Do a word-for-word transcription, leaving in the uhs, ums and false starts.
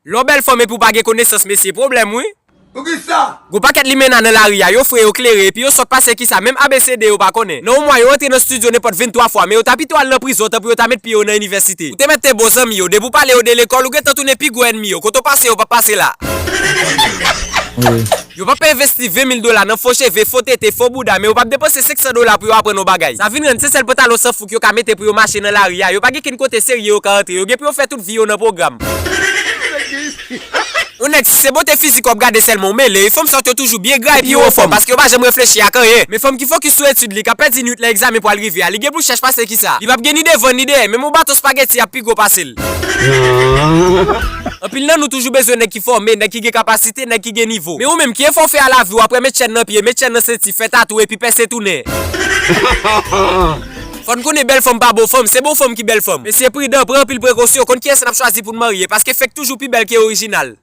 Lè w bèl fanm epi w pa gen konesans, mesye, pwoblèm, wi. Poukisa? Gon pakèt limena nan lari a, yo fre, yo klere, epi yo sòt pase kisa, menm A B C D yo pa konnen. Nan yon mwa, yo antre nan estidyo nenpòt venntwa fwa, men yo ta pito al nan prizon, tan pou yo ta met pye yo nan inivèsite. Ou te mèt te bon zanmi yo, depi w pale yo de lekòl, ou gentan tounen pi gwo ènmi yo, kote w pase, yo p ap pase la. Yo p ap envesti ven mil dola nan fo cheve, fo tete, fo bouda, men yo p ap depanse senk san dola pou yo aprann yon bagay. Sa vin rann se sèl pantalon san fouk yo ka mete pou yo mache nan lari a, yo pa gen kenn kote serye yo ka antre, yo gen pou yo fè tout vi yo nan pwogram. Yon nèg, si se bote fizik w ap gade sèlman, ou mele, e fanm sa yo toujou byen gra epi yo anfòm, paske yo pa janm reflechi ak anyen. Men fanm ki fokis sou etid li, k ap pèdi nwit lè egzamen pral rive a, li gen pou chèch pase kisa. Li p ap gen ni devan ni dèyè, menm yon baton spageti ap pi gwo pase l. Anpil nan nou toujou bezwen nèg ki fòme, nèg ki gen kapasite, nèg ki gen nivo. Men ou menm, ki efò w fè a lavi w apre met chèn nan pye, met chèn nan senti, fè tatou epi pèse tou nen? Fò n konnen bèl fanm pa bon fanm, se bon fanm ki bèl fanm. Mesye, pridan, pran anpil prekosyon, konn kiyès n ap chwazi pou n marye, paske fake toujou pi bèl ke orijinal.